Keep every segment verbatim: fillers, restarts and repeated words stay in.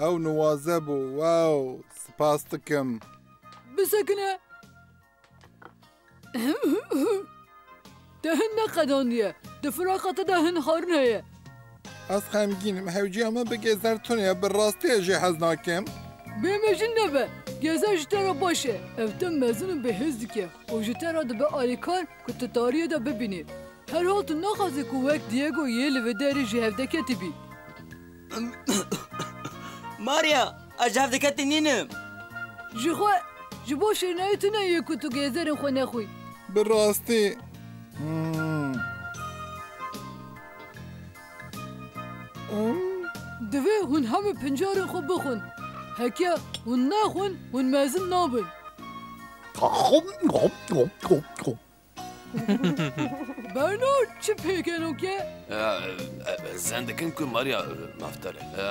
Ew niwaze bû. Wow, spas dikim. Bisekine. Te hin neqedandiye. Di firaqa te de hin xwarin heye. Ez xemgîn im. Hewciya min bi Gezer tune ye. Bi rastî ez jê hez nakim. Bêmejin nebe. Gezer ji te re baş e. Ev tim mezin û bêhêz dike û ji te re dibe alîkar ku tu tariyê de bibînî. Herhal tu naxwazî ku wek Diego yê li vê derê ji hevdeketî bî. Maria, ez ji hevdeketî nînim. Ji xwe, ji bo şirinayê tune ye ku tu gezerên xwe nexwî. Bi rastî. Hmm. Hmm. Divê hûn hemû pincarên xwe bixwin. Heke hûn nexwin, hûn mezin nabin. Bernard, çi pêk e noke? E, e, e, zen dikin ku Maria, e, mafdar e. E,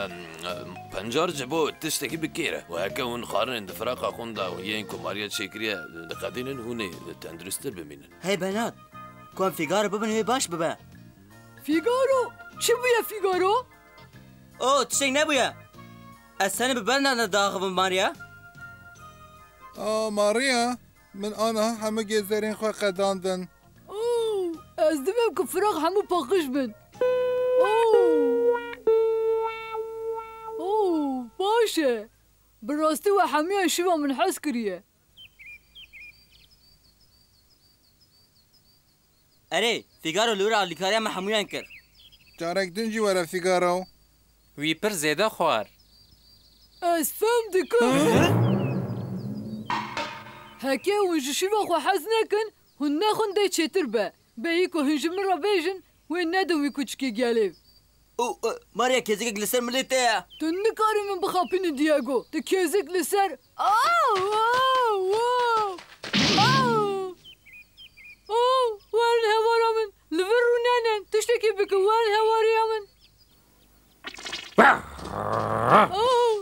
e, pencar ji bo tiştekî bi kêr e. Û heke hûn xwarinên di firaqa xwe de û yên ku Maria çêkiriye diqedînin, hûn ê tenduristtir bimînin. Hey Bernard, ku em Figaro bibin wê baş bibe. Figaro? Çi bûye Figaro? O, tiştek nebûye. Ez tenê bi Bernard re diaxivim Maria. A, Maria. Min aniha hemû gezerên xwe qedandin. Oo, ez divêm ku firaq hemû paqij bin. Oo. Oo, baş e. Bi rastî we hemiyan şiva min hez kiriye. Erê, Figaro li wir alîkariya me hemûyan kir. Carek din jî were Figaro. Wî pir zêde xwar. Ez fem dikim. Heke hûn ji şîva xwe hez nekin, hûn nexwin dê çêtir be. Bêyî ku hûn ji min re bêjin, wê nedin wî kuçikê gelê. Û, e, Maria, kêzikek li ser milê te ye. Tu nikarî min bixapînî, Diego. Tu kêzik li ser. Aw, aw, aw. Aw. Aw, werin hevara min. Li vir rûnene. Tiştekî bikin, werin hevariya min. Aw. Aw.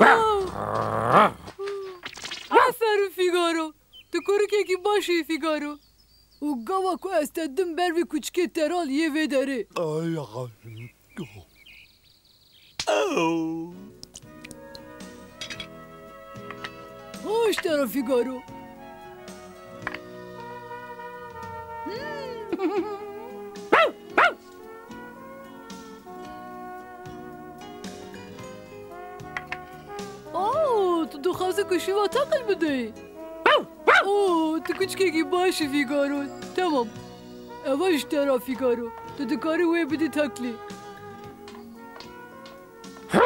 Aw. Aferin Figaro. Tu kurikekî baş î Figaro. Û gava ku ez te dim ber vî kuçikê teral yê vê derê. Hoş te re Figaro. Hmm. Oo, tu dixwazî ku şîva teqil bideyî? Oo, tu kuçikekî baş î Fîgaro. Temam. Eva ji te re Fîgaro. Tu dikarî wê bidî teqlî. Ha?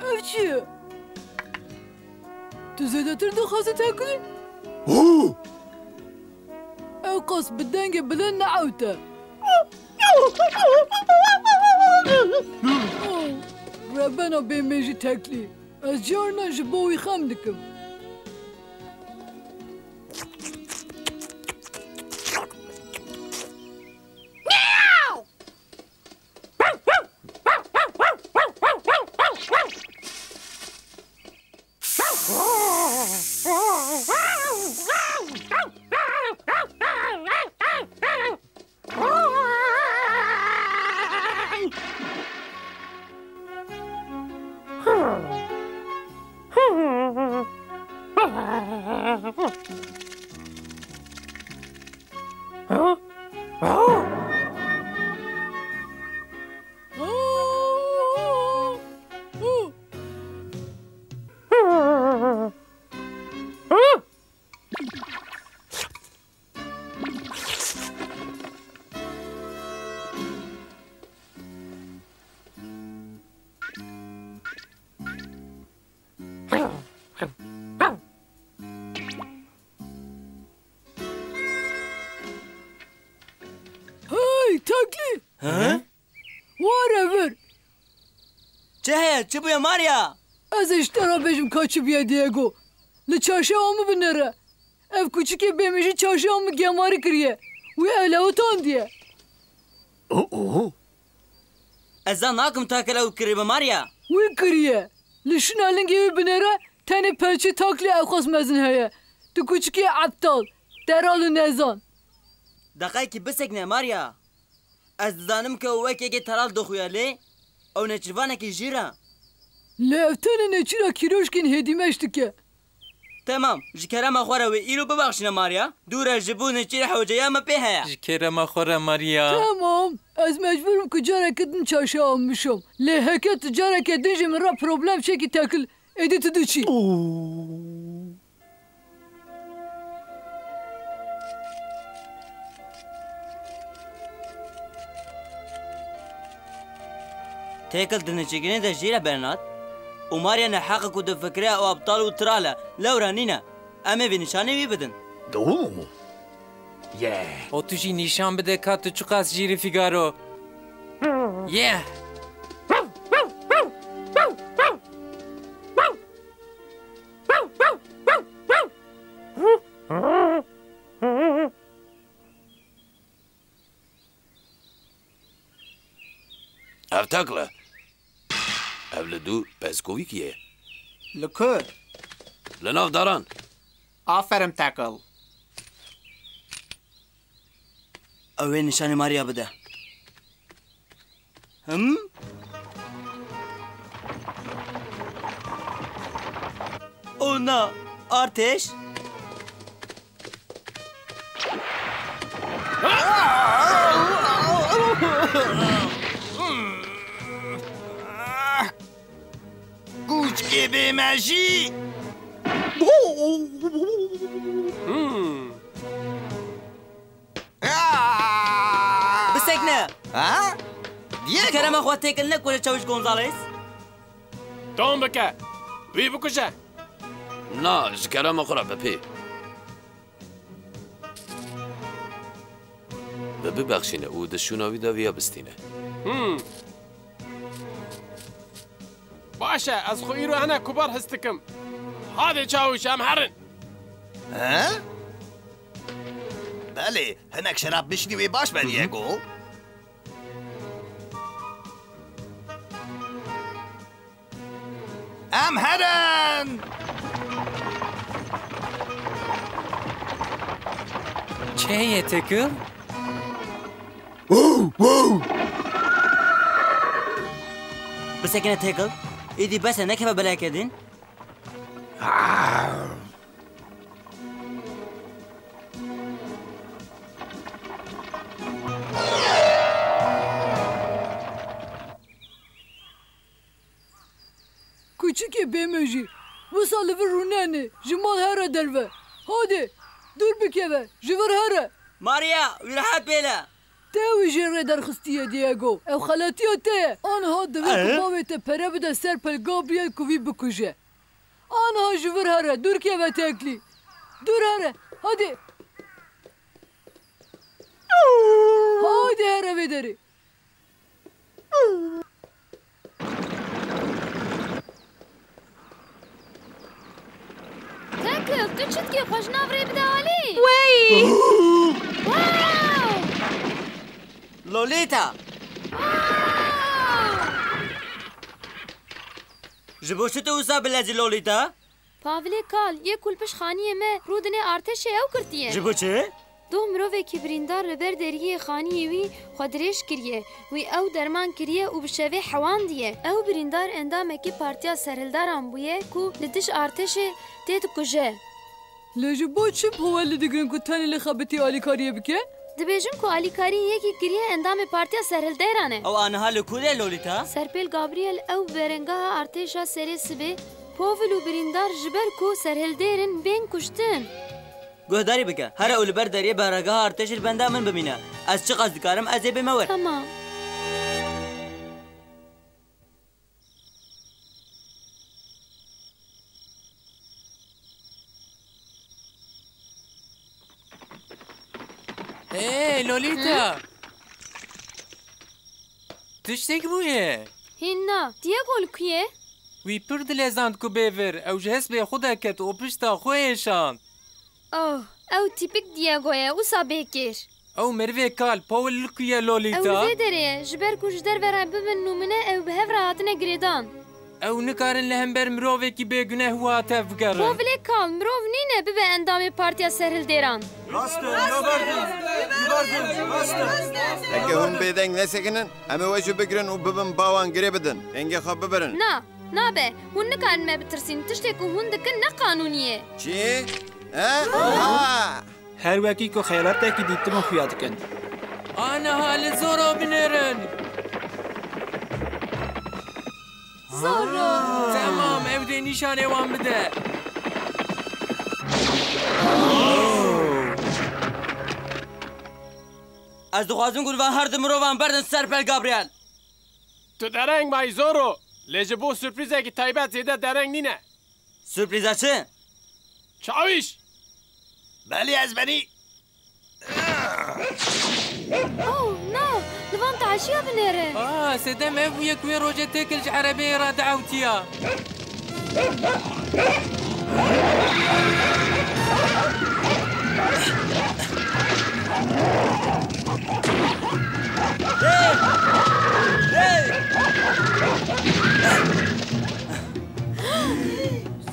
Ev çi ye? Tu zêdetir dixwazî teqlî? Ew qas bi dengê bilind neewte. Rebena bêmêjî teklî. Ez carna ji bo wî xem dikim. Çi heye? Çi bûye Maria? Ez ê ji te re bêjim ka çi bûye Diego. Li çarşewa min binêre. Ev kûçikê bêmejî çarşewa min gemarî kiriye. Wî ew lewitandiye. Oh, oh. Ez zan nakim Takil ew kiribe Maria. Wî kiriye. Li şûna lingê wî binêre tenê pelçê Taklê ewqas mezin heye. Tu kûçikê ebtal, teral û nezan. Deqayekî bisekne Maria. Ez dizanim ke wek yekê teral dixuye lê ew nêçîrvanekî jîr e. Lê ev tenê nêçîra kîroşkên hêdîmeş dike. Temam, ji kerema xwe re wê îro bibexşîne Maria. Dû re ji bo nêçîra hewceya me pê heye. Ji kerema xwe re Maria. Temam, ez mecbûr im ku careke din çarşewa min bişom. Lê heke tu careke din ji min re problem çekî Tekil, êdî tu diçî. Tekil di nêçîrkirinê de jî re bernat û Maria neheq e ku difikire ew ebtal û tiral e. Lewra nîne. Em ê vê nîşanê wî bidin. Dû. Ye. O tu jî nîşan bide ka tu çiqas jîr î Fîgaro. Ye. Ev Tekil e. Ev li dû pezkovîkî ye. Li ku? Li nav daran. Aferin Tekil. Ew ê nîşanî Maria bide. Him? O na, artêş. Kûçikê bêmejî. Hmm. Bisekne! Ha? Diego! Ji kerema xwe têkil ne kure Çawiş Gonzales. Tom bike. Wî bikuje. Na, ji kerema xwe re bipê. Bi bibexşîne û di şûna wî de viya bistîne. Hmm. Baş e, ez xwe îro hene kubar his dikim. Hadê Çawiş, em herin. He? Belê, hinek şerab bişînî wê baş be, Diego. Em herin! Çi heye Tekil? Bisekine Tekil. Êdî bes e, nekeve beleke din. Kûçikê bêmejî, wisa li vir rûnenê, ji mal here derve. Hadê, dûr bikeve, ji vir here. Maria, wî rehet bêle. Te wî jê rê derxistiye, Diego. Ew xeletiya te ye. Aniha divê ku Eh? bavê te pere bide ser pel Gabriel ku vî bikuje. Aniha ji vir here, dûr keve Teklî. Dûr here, hadi. Haydi here vê derê. Tekil, tu çi dikî? Xwe ji nav rê bide alî. Wey! Wow! Lolita! Wow! Ji bo çi tu wisa bilezî Lolita? Pavilê kal, yê ku li pişt xaniyê me rûdinê artêşê ew girtiye. Ji bo çi? Doh mirovekî birîndar li ber deriyê xaniyê wî xwe dirêj kiriye. Wî ew derman kiriye û bi şevê hewandiye. Ew birîndar endamekî Partiya Serhildaran bûye ku li dij artêşê tê dikuje. Lê ji bo çi bi we li digrin ku tenê li xebitî alîkariyê bike? Dibêjin ku alîkarî yekî kiriye endamê Partiya Serhilderan e. Ew aniha li ku de Lolita? Serpêl Gabriel ew berengeha artêşa serê sibê, Povil û birîndar ji ber ku serhildêr in bên kuştin. Guhdarî bike. Here û li ber deriyê berengeha artêşê li benda min bimîne. Ez çiqas dikarim ez ê bême wir. Tamam. Hey, Lolita! Hı? Tiştek bûye. Hîn na. Diego li ku ye? Wî pir dilezand ku bê vir. Ew ji hespê xwe derket û pişta xwe êşand. Oh, ew tîpik Diego ye, wisa bê kêr. Ew merivê kal, Paul li ku ye, Lolita? Ew li vê derê ye. Ji ber ku ji derve re bibin nûmine, ew bi hev re hatine girêdan. Ew nikarin li hember mirovekî bêguneh û hatev bigerin. Paul ê kal, mirov nîne bibe endamê Partiya Serhildêran. Rast e, ya berdin, ya berdin, rast e. Heke hûn bêdeng nesekinin, em ê we jî bigirin û bibin ba wan girê bidin. Dengê xwe bibirin. Na, nabe. Hûn nikarin me bitirsîn. Tiştê ku hûn dikin ne qanûnî ye. Çi? He? Ha! Her wekî ku xeyalatekî dîtibûn xuya dikin. Aniha li Zoro binêrin. Zoro! Temam, ew dê nîşanê wan bide. Ez dixwazim ku li van her du mirovan berdin ser pel, Gabriel. Tu dereng mayî, Zoro. Lê ji bo surprîzekî taybet zêde dereng nîne. Surprîza çi? Çawîş! Belê, ez benî. Oh, na! Li van teşiya binêre. Ah, sedem ev bûye ku wê rojê têkil ji erebeyê re diewtiya.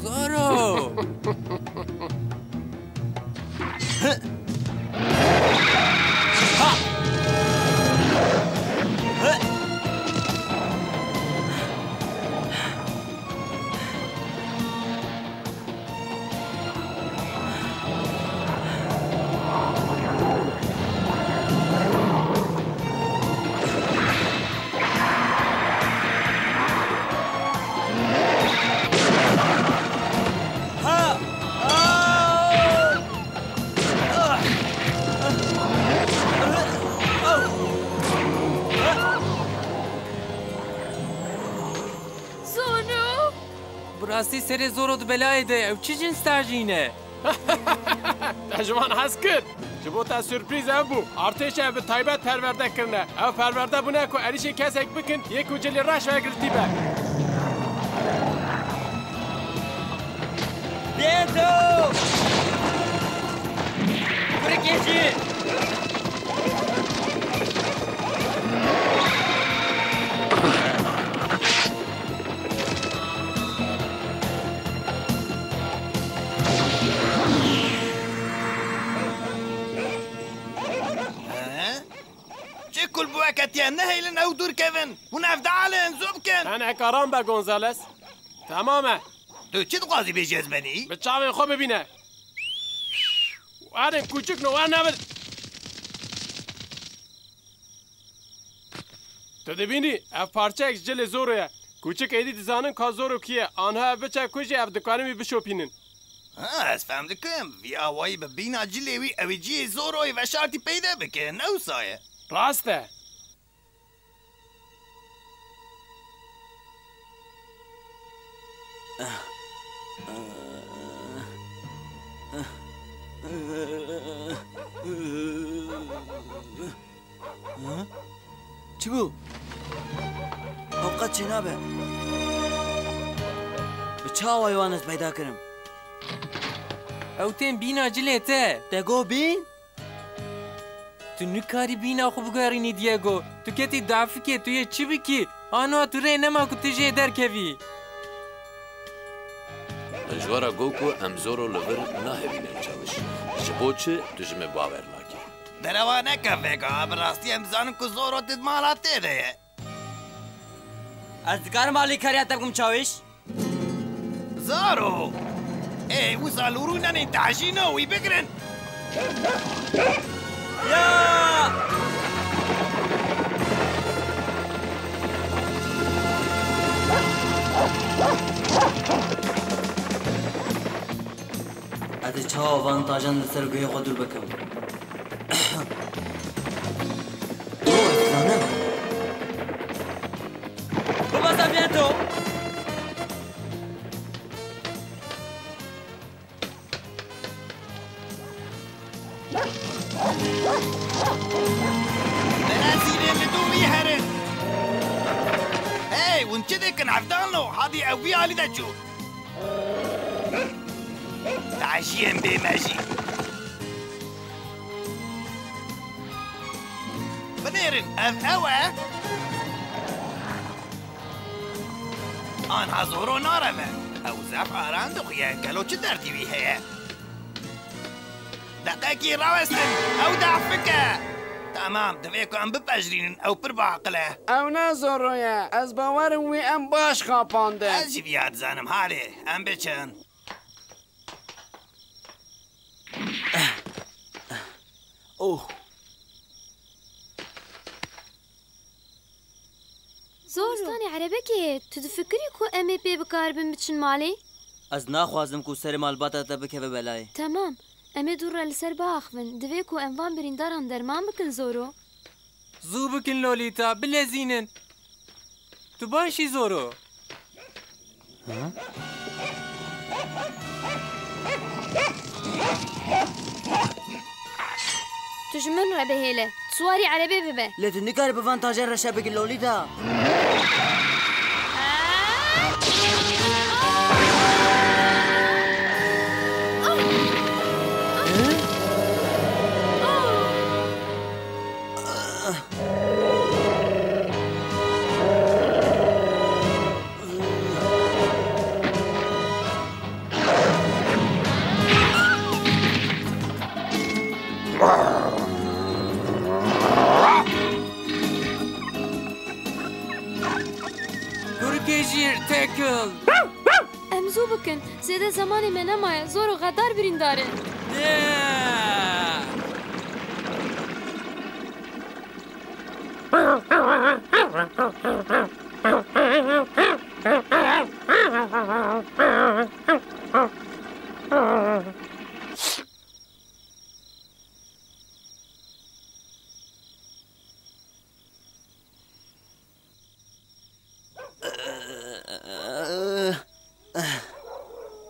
Zoro! Zoro! Bi rastî serê Zoro di belayê de ye. Ew çi cins tacî ne? Te ji wan hez kir? Ji bo te surprîz ev bû. Artêşê ev bi taybet perwerde kirine. Ew perwerde bûne ku êrîşê kesek bikin, yê ku cilê reş ve girtî be. Bêto! Kurikê jî! He? Çi kul bi we ketiye? Nehêlin ew dûr kevin. Hûn ev dialin, zû bikin. Tenê karan be, Gonzales. Temam e. Tu çi dixwazî bêjî ez benî? Bi çavên xwe bibîne. Werin kûçik no, wer nebin. Tu dibînî, ev parçeyek ji cilê Zoro ye. Kûçik êdî dizanin ka Zoro kî ye. Anha ev biçe ku jî ev dikarin wî bişopînin. Ha, ez fehm dikim. Vî awayî bi bîna cilê wî ew ê cihê Zoroyê veşartî peyde bike. Ne wisa ye? Rast e. Hı? Çi bû? Ew qet çênabe. Bi çi awayî wan ez peyda kirim? Ew tên bîna cilê te. Te got bîn? Tu nikarî bîna xwe bigerînî, Diego. Tu ketî dafikê, tu yê çi bikî? Ano tu rê nema ku tu jê derkevî. Min ji we re got ku em Zoro li vir nahêvînin, çawiş. Ji bo çi tu ji min bawer nakî? Derewa neke vêga, bi rastî em dizanin ku Zoro di mala te de ye. Ez dikarim alîkariya te bikim, çawiş? Zaro! Ê, wisa lûrû nenên tacîno wî bigirin. Ya! Ez ê çawa van tajan li ser guhê xwe dûr bikim? Oh, ez dizanim. Bibeze bêto. Berezînê li dû wî herin. Hey, Hûn çi dikin, evdalno? Hadî ew wî alî de çû. Taciyên bê me jî. Binêrin, ev ew e. Anha Zoro nareve. Ew zaf aran dixuye. Gelo çi derdî wî heye? Deqekî rawestin. Ew dehfik e. Tamam, divê ku em bipejirînin. Ew pir biaqil e. Ew ne Zoro ye. Ez bawer im wî em baş xapandin. Ez jî viya dizanim. Halê, em biçin. Oh. Zor. Dibistanê erebekê ye. Tu difikirî ku em ê pê bikaribin biçin malê? Ez naxwazim ku serê malbata te bikeve belayê. Temam. Em ê dû re li ser biaxivin. Divê ku em van birîndaran derman bikin, Zoro. Zû bikin Lolita, bilezînin. Tu baş î Zoro. Tu ji min re bihêle. Tu siwarî erebê bibe. Lê tu nikarî bi van tajên reşe bikî, Lolita. Kurikê jîr, Tekil! Em zû bikin. Zêde zemanê me nemaye. Zoro, xedar birîndar e.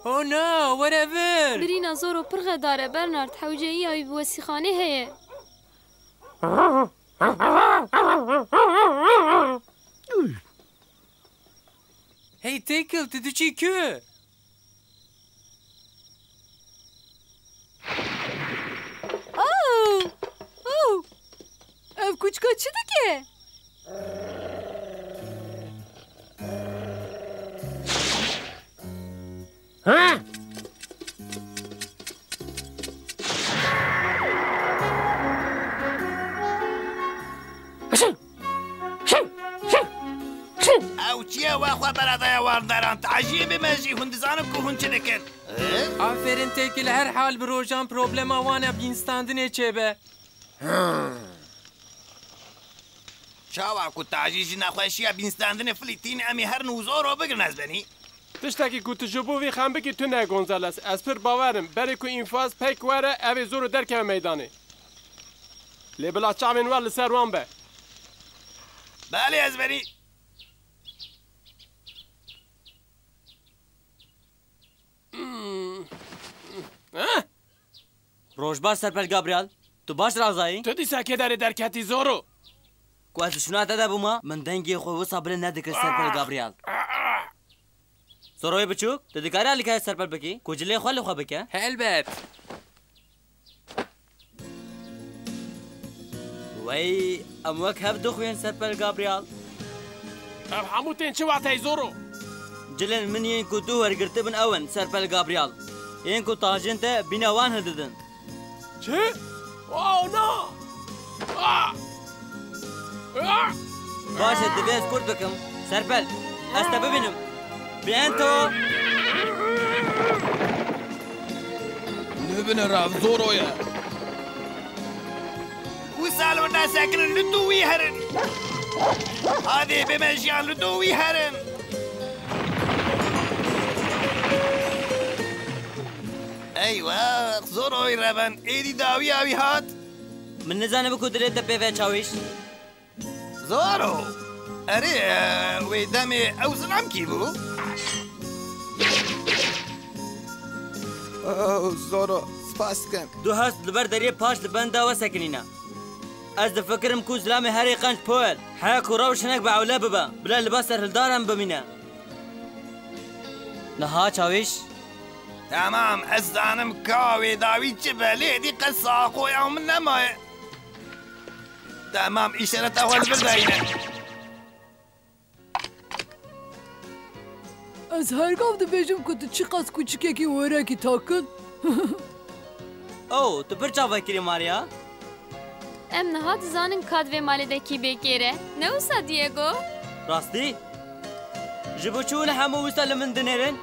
Oh no, were vir! Birîna Zoro pir xedar e, Bernard. Hewceyiya wî bi wesîxanê heye. Hey Tekil, tu diçî ku? Oh! Oh! Ev kuçka çi dike? Ha? Ew çi ye we xwe beredaya wardaran? Taciyê bime jî, hûn dizanin ku hûn çi dikin. Aferin Tekil, her hal bi rojan problema wan e bînstandinê çêbe. Çawa ku tacî ji nexweşiya bînstandinê filîtîn, em ê herin û Zoro bigirin, ez benî. Tiştekî ku tu ji bo vî xem bikî tune, Gonzales. Ez pir bawer im, berê ku înfaz pêk were, ev ê Zoro derkeve meydanê. Lê bila çavên we li ser wan be. Belê, ez benî. Hmm. Eh? Rojbaş Serpel Gabriel, tu baş razayî? Tu dîsa kê derê derketî Zoro? Ku ez li şûna te de bûma, min dengê xwe wisa bilind nedikir Serpel Gabriel. Zoroyê biçûk, tu dikarî alîkarî Serpel bikî, ku cilê xwe li xwe bike? Helbet. Wey, em wek hev dixwînin Serpel Gabriel. Ev hemû tên çi wateyî Zoro? Cilên min yên ku tu wergirtibin ew in, Serpel Gabriel. Yên ku tajên te bîna wan hildidin. Çi? Oh, na! Ah! Ah! Baş e, divê ez kurt bikim. Serpel, ez te bibînim. Biento! Nû bine rav, Zoro ye. Wisa li wir nasekinin, li dû wî herin. Hadê bime jiyan, li dû wî herin. Eywax, Zoroyê reben, êdî dawiya wî hat. Min nizanibe ku dilê te pê ve çawîş. Zoro! Erê, e, wê demê ew zilam kî bû? Oh, Zoro, spas dikim. Du hest li ber deriyê paş li benda we sekinîne. Ez difikirim ku zilamê herî qenc Paul. Heya ku rewş hinek bi ewle bibe. Bila li ba serhildar em bimîne. Niha çawîş? Tamam, ez zanim ka wê dawî çi be, lê êdî qet saxoya min nemaye. Tamam, îşareta xwe li vir dayîne. Ez her gav dibêjim ku tu çiqas kûçikekî wêrekî tak in. Oh, tu pir çavekirî Maria. Em niha dizanin ka di vê malê de kî bêkêr e. Ne wisa Diego? Rastî? Ji bo çi hûn hemû wisa li min dinêrin?